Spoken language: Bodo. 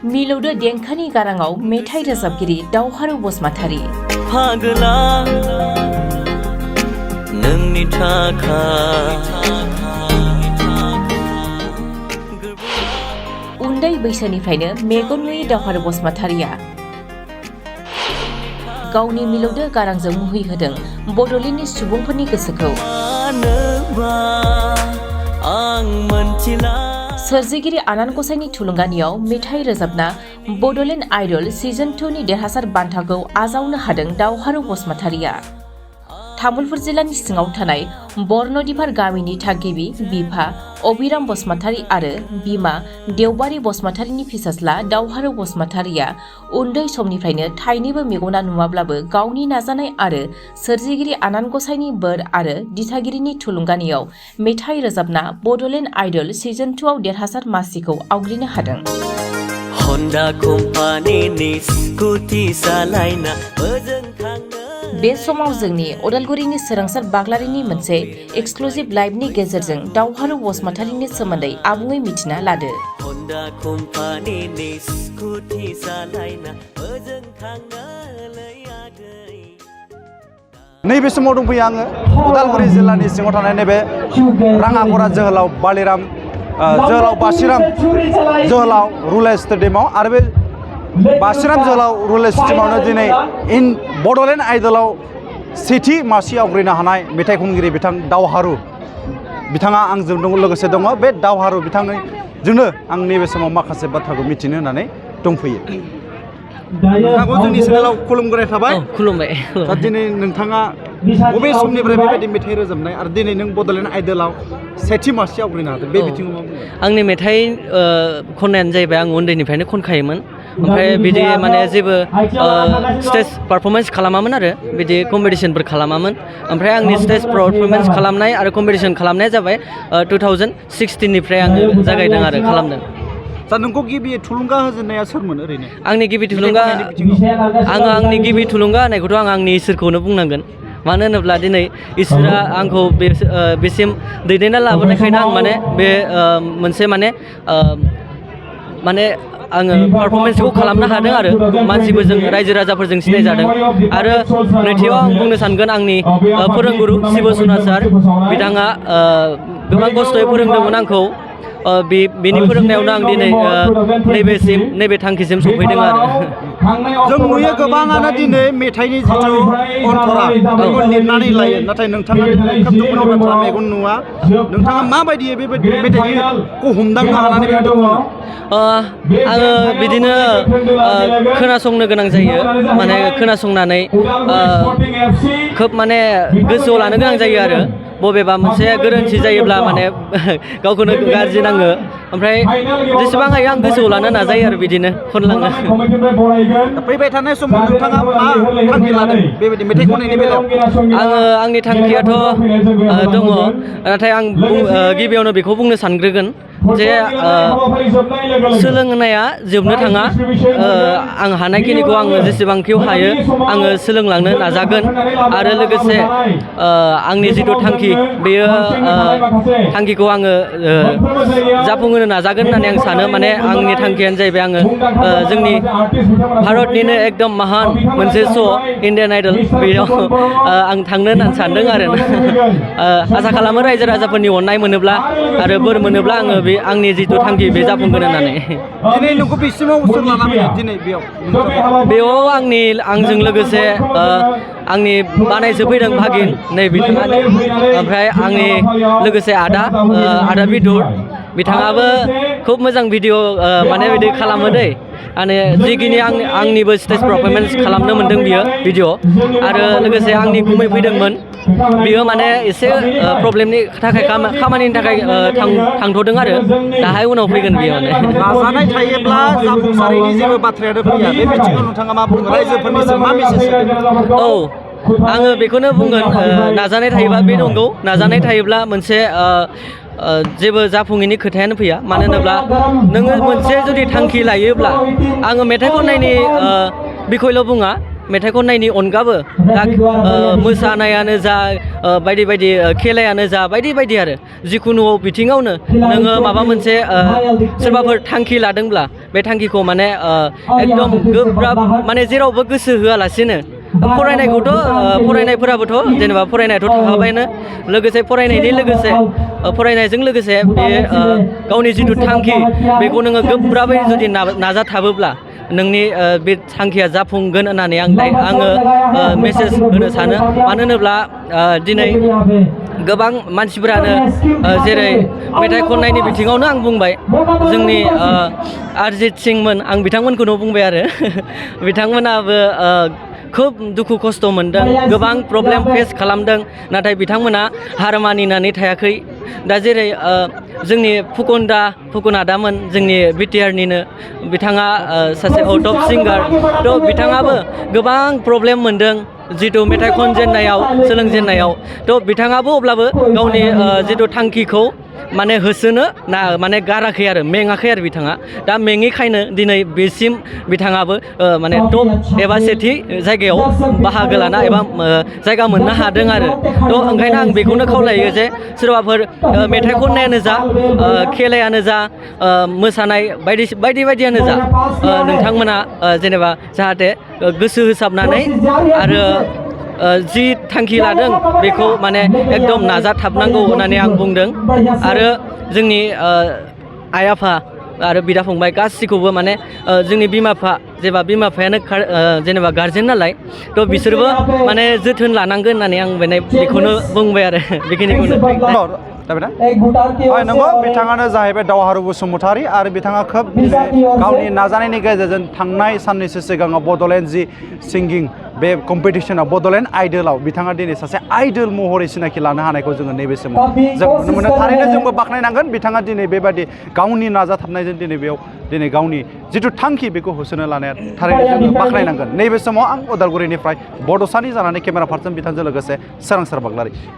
मिलौदो देंखोनि गाराङाव मेथाइ रोजाबगिरि दावहारु बसुमतारी फागला नोंनि थाखाय उन्दै बैसोनिफ्रायनो मेगन नुयै दावहारु बसुमतारीया गावनि मिलौदो गारांजों मुहिहोदों बड'लेण्डनि सुबुंफोरनि गोसोखौ। सोरजिगिरि आनान गसाइनि थुलुंगानियाव मेथाइ रोजाबना बड'लेण्ड आइडल सिजन 2 नि देरहासार बान्थाखौ आजावनो हादों दावहारु बसुमतारीया। तामुलपुर जिल्लानि सिङाव थानाय बर्नदिपार गामिनि थागिबि बिफा अबिराम बसुमतारी आरो बिमा देवबारी बसुमतारीनि फिसाज्ला दावहारु बसुमतारीया उन्दै समनिफ्रायनो थाइनैबो मेगना नुवाब्लाबो गावनि नाजानाय आरो सोरजिगिरि आनान गसाइनि बोर आरो दिथागिरिनि थुलुंगानियाव मेथाइ रोजाबना बड'लेण्ड आइडल सिजन 2 आव देरहासार मासिखौ आवग्रिनो हादों। हन्डा कम्पानिनि स्कुटि सालायना ओजों थांनो बे समाव जोंनि उदालगुरिनि सोरांसार बाग्लारिनि मोनसे एक्सक्लुसिव लाइभनि गेजेरजों दावहारु बसुमतारीनि सोमोन्दै आबुङै मिथिना लादो। हन्डा कम्पानिनि स्कुटि सालायना ओजों थांनोलै आगै। नैबे समाव दंफैयो आङो उदालगुरि जिल्लानि सिङाव थानाय नैबे राङाखरा जोहोलाव जोहोलाव बासिराम जोहोलाव रुरेल स्टेडियामाव आरो बे बासिराम जोहोलाव रुरेल स्टेडियामावनो दिनै बड'लेण्ड आइडलाव सेथि मासि आवग्रिनो हानाय मेथाइ खनगिरि बिथां दावहारु बिथाङा आंजों लोगोसे दङ। बे दावहारु बिथांजोंनो आं नैबे समाव माखासे बाथ्राखौ मिथिनो होननानै दंफैयो। नोंथांखौ जोंनि चेनेलाव खुलुमग्रोनाय थाबाय। खुलुमबाय। दा दिनै नोंथाङा बबे समनिफ्राय बेबायदि मेथाइ रोजाबनाय आरो दिनै नों बड'लेण्ड आइडलाव सेथि मासि आवग्रिनो हादों बे बिथिङाव मा बुङो? आंनि मेथाइ खननायानो जाहैबाय आं उन्दैनिफ्रायनो खनखायोमोन। ओमफ्राय बिदि माने जेबो स्टेज पारफरमेन्स खालामामोन आरो बिदि कम्पिटिसनफोर खालामामोन। ओमफ्राय आंनि स्टेज पारफरमेन्स खालामनाय आरो कम्पिटिसन खालामनाया जाबाय 2016 आङो जागायदों आरो खालामदों। दा नोंखौ गिबि थुलुंगा होजेननाया सोरमोन ओरैनो? आंनि गिबि थुलुंगा होनायखौथ' आं आंनि इसोरखौनो बुंनांगोन। मानो होनोब्ला दिनै इसोरा आंखौ बेसिम दैदेनना लाबोनायखायनो आं माने बे मोनसे माने आङो पारफरमेन्सखौ खालामनो हादों आरो मानसिफोरजों रायजो राजाफोरजों सिनायजादों। आरो नैथियाव आं बुंनो सानगोन आंनि फोरोंगुरु शिबसुना सार बिथाङा गोबां खस्थ'यै फोरोंदोंमोन आंखौ। बेनि फोरोंनायावनो आं दिनै नैबे थांखिसिम सफैदों आरो। जों नुयो गोबाङानो दिनै मेथाइनि जिथु अनथरा बेखौ लिरनानै लायो, नाथाय नोंथाङा खोब दुखुनि बाथ्रा मेगन नुवा। नोंथाङा माबायदियै बेबायदि मेथाइखौ हमदांनो हानानै बेबायदि बुङो? आङो बिदिनो खोनासंनो गोनां जायो। माने खोनासंनानै खोब माने गोसोआव लानो गोनां जायो आरो बबेबा मोनसे गोरोन्थि जायोब्ला माने गावखौनो गाज्रि नाङो। ओमफ्राय जेसेबां हायो आं गोसोआव लानो नाजायो आरो बिदिनो खनलाङो। फैबाय थानाय समाव नोंथाङा मा थांखि लादों बेबायदि मेथाइ खननायनि बेलायाव? आंनि थांखियाथ' दङ, नाथाय आं गिबियावनो बेखौ बुंनो सानग्रोगोन जे सोलोंनाया जोबनो थाङा। आं हानायखिनिखौ आङो जेसेबांखि हायो आङो सोलोंलांनो नाजागोन। आरो लोगोसे आंनि जिथु थांखि बेयो थांखिखौ आङो जाफुंहोनो नाजागोन होननानै आं सानो। माने आंनि थांखियानो जाहैबाय आङो जोंनि भारतनिनो एकदम महान मोनसे श' इण्डियान आइडल बेयाव आं थांनो होननानै सानदों आरो आसा खालामो रायजो राजाफोरनि अननाय मोनोब्ला आरो बोर मोनोब्ला आङो बे आंनि जिथु थांखि बे जाफुंगोन होननानै। दिनै नोंखौ बेसिमाव सोर लाना फैयो दिनै बेयाव आंजों लोगोसे आंनि बानायसो फैदों भागिन नै बिथाङानो। ओमफ्राय आंनि लोगोसे आदा बिदुर बिथाङाबो खुब मोजां भिडिअ माने बिदि खालामो दै। माने जिखिनि आंनिबो स्टेज पारफरमेन्स खालामनो मोन्दों बियो भिडिअ। आरो लोगोसे आंनि गुमै फैदोंमोन, बियो माने एसे प्रब्लेमनि थाखाय खामानिनि थाखाय थांथ'दों आरो दाहाय उनाव फैगोन बियो। नाजानाय थायोब्ला जाफुंसारैनि जेबो बाथ्रायानो फैया। बे बिथिङाव नोंथाङा मा बुङो? रायजोफोरनिसिम मा मेसेज होगोन? औ, आङो बेखौनो बुंगोन, नाजानाय थायोबा बे नंगौ। नाजानाय थायोब्ला मोनसे जेबो जाफुङैनि खोथायानो फैया। मानो होनोब्ला नोङो मोनसे जुदि थांखि लायोब्ला, आङो मेथाइ खननायनि बिखयल' बुङा, मेथाइ खननायनि अनगाबो मोसानायानो जा बायदि बायदि खेलायानो जा बायदि बायदि आरो जिखुनु बिथिङावनो नोङो माबा मोनसे सोरबाफोर थांखि लादोंब्ला बे थांखिखौ माने एकदम गोब्राब माने जेरावबो गोसो होआलासिनो फरायनायखौथ' फरायनायफोराबोथ' जेनेबा फरायनायाथ' थाखाबायानो लोगोसे फरायनायजों लोगोसे बे गावनि जिथु थांखि बेखौ नोङो गोब्राबै जुदि नाजाथाबोब्ला नोंनि बे थांखिया जाफुंगोन होननानै आङो मेसेज होनो सानो मानो होनोब्ला दिनै गोबां मानसिफोरानो जेरै मेथाइ खननायनि बिथिङावनो आं बुंबाय जोंनि अरिजित सिंमोन आं बिथांमोनखौनो बुंबाय आरो बिथांमोनाबो खोब दुखु खस्थ' मोनदों गोबां प्रब्लेम फेस खालामदों नाथाय बिथांमोना हार मानिनानै थायाखै दा जेरै जोंनि फुकन आदामोन जोंनि बिटिआरनिनो बिथाङा सासे आउट अफ सिंगार थ' बिथाङाबो गोबां प्रब्लेम मोनदों जिथु मेथाइ खनजेननायाव सोलोंजेननायाव थ' बिथाङाबो अब्लाबो गावनि जिथु थांखिखौ माने होसोनो माने गाराखै आरो मेङाखै आरो बिथाङा दा मेङैखायनो दिनै बेसिम बिथाङाबो माने टप एबा सेथि जायगायाव बाहागो लाना एबा जायगा मोननो हादों आरो थ' ओंखायनो आं बेखौनो खावलायो जे सोरबाफोर मेथाइ खननायानो जा खेलायानो जा मोसानाय बायदियानो जा नोंथांमोना जेनेबा जाहाथे गोसो होसाबनानै आरो जि थांखि लादों बेखौ माने एकदम नाजाथाबनांगौ होननानै आं बुंदों आरो जोंनि आइ आफा आरो बिदा फंबाय गासिखौबो माने जोंनि बिमा बिफायानो जेनेबा गारजेन नालाय थ' बिसोरबो माने जोथोन लानांगोन होननानै आं बेखौनो बुंबाय आरो बेखिनिखौनो नंगौ बिथाङानो जाहैबाय दावहारु बसुमतारी आरो बिथाङा खोब गावनि नाजानायनि गेजेरजों थांनाय साननैसो सिगाङाव बड'लेण्ड जि सिंगिं बे कम्पिटिसनाव बड'लेण्ड आइडलाव बिथाङा दिनै सासे आइडल महरै सिनाखि लानो हानायखौ जोङो नैबे समाव जों नुनो मोनो थारैनो जोंबो बाख्नायनांगोन बिथाङा दिनै बेबायदि गावनि नाजाथाबनायजों दिनै गावनि जिथु थांखि बेखौ होसोनो लानाया थारैनो जोङो बाख्नायनांगोन नैबे समाव आं उदालगुरिनिफ्राय बड'सानि जानानै केमेरा पार्सन बिथांजों लोगोसे सोरांसार बाग्लारि।